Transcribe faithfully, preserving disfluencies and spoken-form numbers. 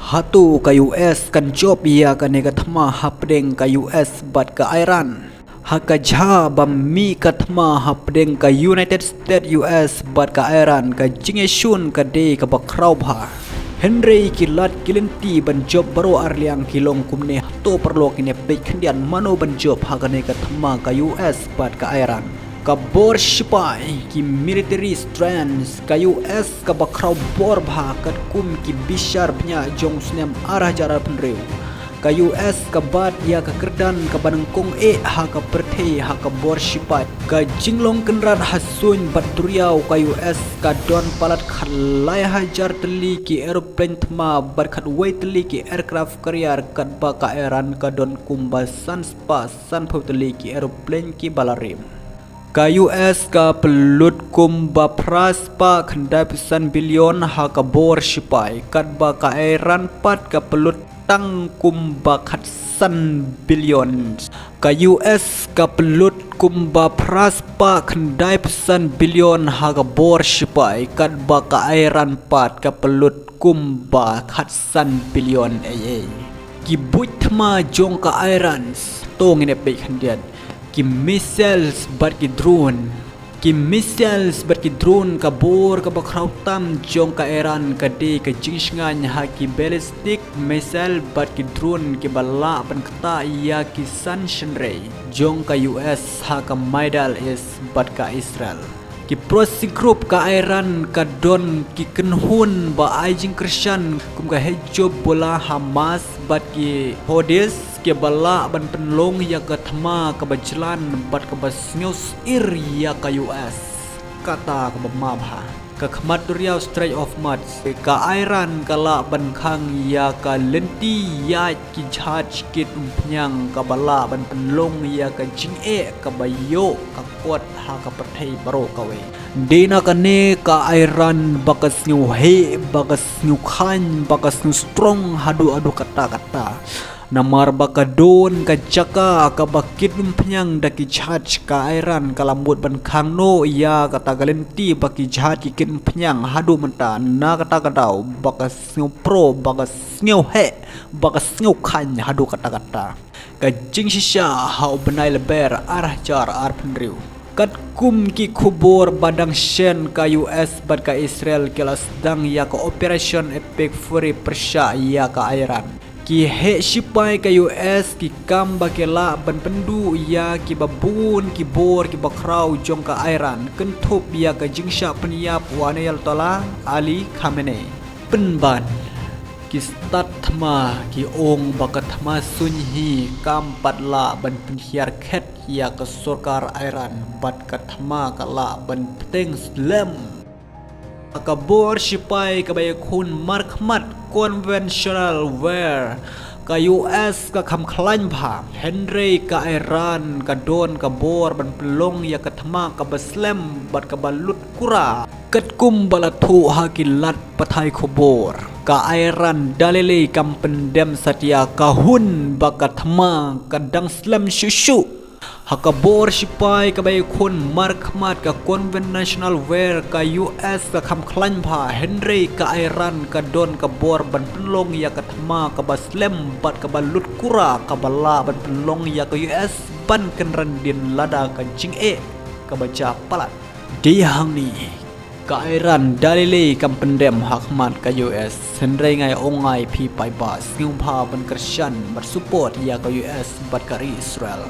Hato ka U S kan jop ïa kane ka thma hapdeng ka U S bad ka Iran? Ha ka jaka ba mih ka thma hapdeng ka United States, U S bad ka Iran, ka jingïashun ka dei kaba khraw bha. Hynrei ki lad ki lynti ban jop baroh arliang ki long kumne. Hato paralok, ngin ïa peit khyndiat mano ban jop ha kane ka thma ka U S bad ka Iran. Ka bor shipai, ki military strength, ka U S kaba khraw bor bha katkum ki bishar bniah jong u snem ar hajar arphew hynriew. Ka U S ka bat ïa ka kyrdan kaba nyngkong eh ha ka pyrthei ha ka bor shipai. Ka jinglong kynrad ha suiñ bad duriaw, ka U S ka don palat khatlai hajar tylli ki aeroplane thma bad khatwei tylli ki aircraft carrier, katba ka Iran ka don kumba san spah sanphew tylli ki aeroplane ki balarim. Ka U S ka pynlut kumba phra spah khyndai phew san billion ha ka bor shipai, katba ka Iran pat ka pynlut tang kumba khatsan billion. Ka U S ka pynlut kumba phra spah khyndai phew san billion ha ka bor shipai, katba ka Iran pat ka pynlut kumba khatsan billion ei ei. Ki buit thma jong ka Iran, to ngin ïa peit khyndiat. Ki missiles bad ki drone. Ki missiles bad ki drone, ka bor kaba khraw tam jong ka Iran ka dei ka jingshngaiñ ha ki ballistic missile bad ki drone kiba lah ban ktah ïa ki san shynrei jong ka U S ha ka Middle East bad ka Israel. Ki proxy group ka Iran ka don ki kynhun ba ai jingkyrshan kum ka Hezbollah, Hamas bad ki Houthis, kiba lah ban pynlong ïa ka thma kaba jlan bad kaba sngewsyier ïa ka U S. Kata kaba ma bha, ka khmat duriaw Strait of Hormuz, ka Iran ka lah ban khang ïa ka lynti ïaid ki jahaj kit umphniang kaba lah ban pynlong ïa ka jingeh kaba ïoh ka kot ha ka pyrthei baroh kawei. Dei na kane ka Iran ba ka sngewheh, ba ka sngewkhlaiñ, ba ka sngew strong haduh haduh katta katta. Namar ba ka don ka jaka kaba kit umphniang da ki jahaj, ka Iran ka la mut ban khang noh ïa kata ka lynti ba ki jahaj ki kit umphniang haduh mynta. Na kata ka daw ba ka sngewpro, ba ka sngewheh, ba ka sngewkhlaiñ haduh katta katta. Ka jingshisha ha u bnai Lber ar hajar arphew hynriew. Katkum ki khubor ba dang shen, ka U S bad ka Israel ki la sdang ïa ka Operation Epic Fury pyrshah ïa ka Iran. Ki heh shipai ka U S ki kam ba ki lah ban pynduh ïa kiba bun ki bor kiba khraw jong ka Iran, kynthup ïa ka jingshah pynïap u Ayatollah Ali Khamenei. Pynban, ki stad thma ki ong ba ka thma suiñ hi kam pat lah ban pynhiar khet ïa ka sorkar Iran, bad ka thma ka lah ban bteng slem. Ka bor shipai kaba ïakhun markhmat, conventional warfare, ka U S ka kham khlaiñ bha, hynrei ka Iran ka don ka bor ban pynlong ïa ka thma kaba slem bad kaba lut kura. Katkum ba la thoh ha ki lad pathai khubor, ka Iran da lei lei kam pyndem satia, ka hun ba ka thma ka dang slem shuh shuh. Ha ka bor shipai kaba ïakhun markhmat, ka conventional warfare, ka U S ka kham khlaiñ bha, hynrei ka Iran ka don ka bor ban pynlong ïa ka thma kaba slem bad kaba lut kura kaba lah ban pynlong ïa ka U S ban kynran dien lada ka jingeh kaba jia palat. Dei hangne, ka Iran da lei lei kam pyndem ha khmat ka U S, hynrei nga ong ïa phi paidbah, sngewbha ban kyrshan bad support ïa ka U S bad ka ri Israel.